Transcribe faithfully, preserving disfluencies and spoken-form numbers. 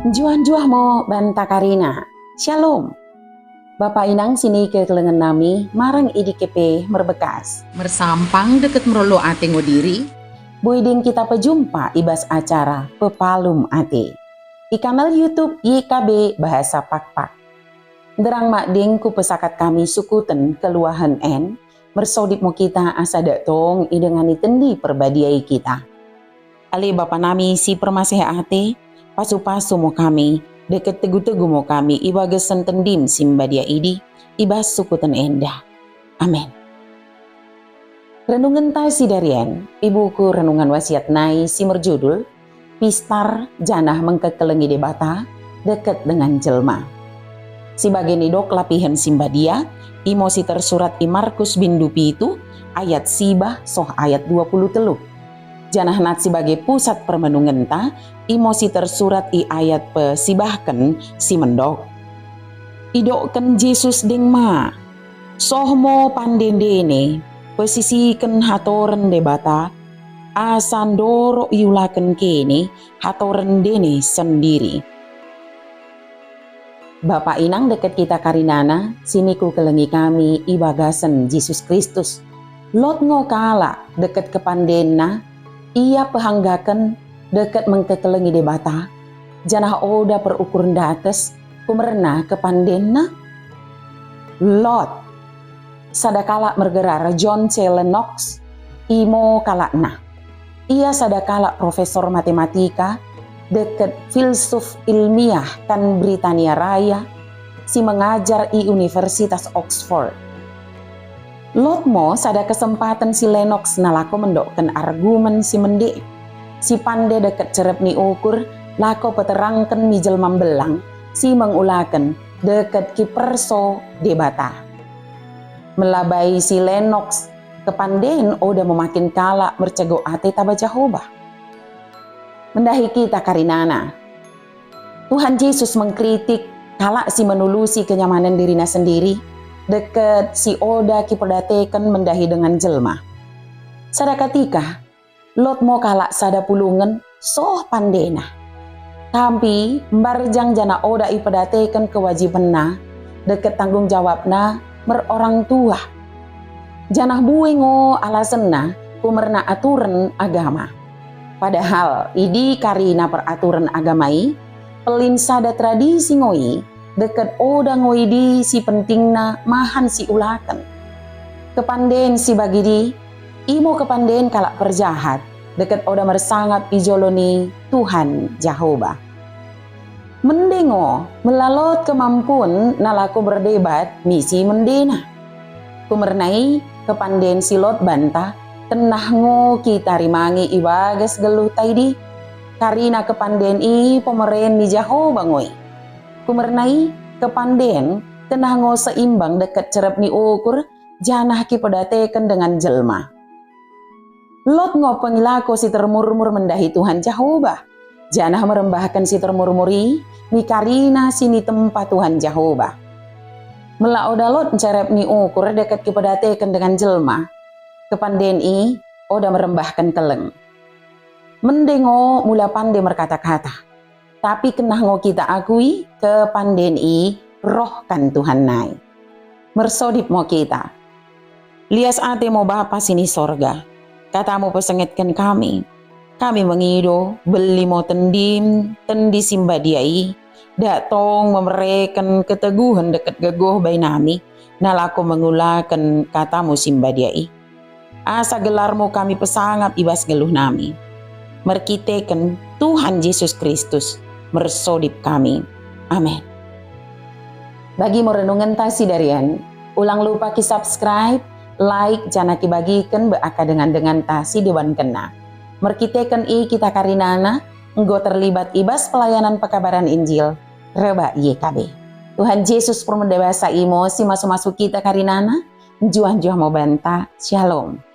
Njuah-njuah mo banta karina. Shalom. Bapa inang sinikekelengen nami marang i dike pe merbekas. Mersampang dekket merlolo ate ngo diri. Boi deng kita pejumpa i bas acara Pepalum Ate i kanal YouTube Y K B Bahasa Pakpak. Nderrang madeng kupesakat kami sukuten keluahen en, mersodip mo kita asa dak tong idengani Tendi Perbadia i kita. Ale Bapa nami si permaseh ate, pasu-pasu mo kami, dekket tegu-tegu mo kami i bagasen Tendim si mbadia idi, i bas sukuten enda. Amen. Renungenta sidarien i buku Renungan Wasiat nai si merjudul Pistar janah Mengkekelengi Debata dekket dengan jelma. Si bage nidok lapihen si mbadia, imo si tersurat i Markus bindu pitu ayat siwah soh ayat dua puluh tellu. Janah nat si bage pusat permenungenta, imo si tersurat i ayat pesiwahken si mendok. Idokken Jesus deng ma, "Soh mo pande ndene, pesisiken hatoren Debata, asa ndorok iulaken kene hatoren ndene sendiri." Bapa inang dekket kita karinana, sinikukelengi kami i bagasen Jesus Kristus. Lot ngo kalak dekket kepandeenna, ia pehanggaken dekket mengkekelengi Debata, janah oda perukur ndates kumerna kepandeenna? Lot, sada kalak mergerar John C. Lennox, imo kalakna. Ia sada kalak profesor matematika, dekket filsuf ilmiah kan Britania Raya, si mengajar i Universitas Oxford. Lot mo sada kesempaten si Lennox nalako mendokken argumen si mendek, si pande dekket cerrep ni ukur lako peterrangken mi jelma mbellang si mengulaken dekket kiperso Debata. Mella bai si Lennox, kepandeen oda memaken kalak mercegok ate taba Jahoba. Mendahi kita karinana, Tuhan Jesus mengkritik kalak si menulusi kenyamanen dirina sendiri, dekket si oda kiperdateken mendahi dengan jelma. Sada katika, lot mo kalak sada pulungen soh pandena. Tapi mbarjang janah oda iperdateken kewajibenna dekket tanggung jawabna merorang tua. Janah bue ngo alasenna kumerna aturen agama. Padahal idi karina peraturen agama i, pellin sada tradisi ngo i, dekket oda ngo idi si pentingna mahan siulaken. Kepanden si bagidi, imo kepanden kalak perjahat, dekket oda mersangap i jolo ni Tuhan Jahoba. Mende ngo, mella lot kemampuenna lako merdebat mi si mendena. Kumerna i, kepanden si lot banta, kennah ngo kita rimangi i bagas gelluhta idi. Karina kepanden i pemeren ni Jahoba ngo i. Kumerna i, kepanden kennah ngo seimbang dekket cerrep ni ukur, janah kiperdateken dengan jelma. Lot ngo pengelako si termurmur mendahi Tuhan Jahoba, janah merembahken si termurmur i mi karina si nitempa Tuhan Jahoba. Mella oda lot cerrep ni ukur dekket kiperdateken dengan jelma, kepanden i oda merembahken kelleng. Mende ngo mula pande merkata-kata. Tapi kennah ngo kita akui kepanden i roh kan Tuhan nai. Mersodip mo kita. Lias ate mo Bapa sini sorga. Katamu pesengetken kami. Kami mengido, belli mo tendim, tendi si mbadia i, dak tong memereken keteguhen dekket gegoh bai nami, nalako mengulaken katamu si mbadia i. Asa gelarmu kami pesangap i bas gelluh nami. Merkiteken Tuhan Jesus Kristus mersodip kami. Amen. Bagi mo renungenta sidari en, ulang lupa ki-subscribe, like, janah kibagiken bai akka dengan-denganta si debankenna. Merkiteken i kita karinana enggo terlibat i bas pelayanan pekabaran Injil rebbak Y K B. Tuhan Jesus permende basa i mo si masu-masu kita karinana, njuah-njuah mo banta. Shalom.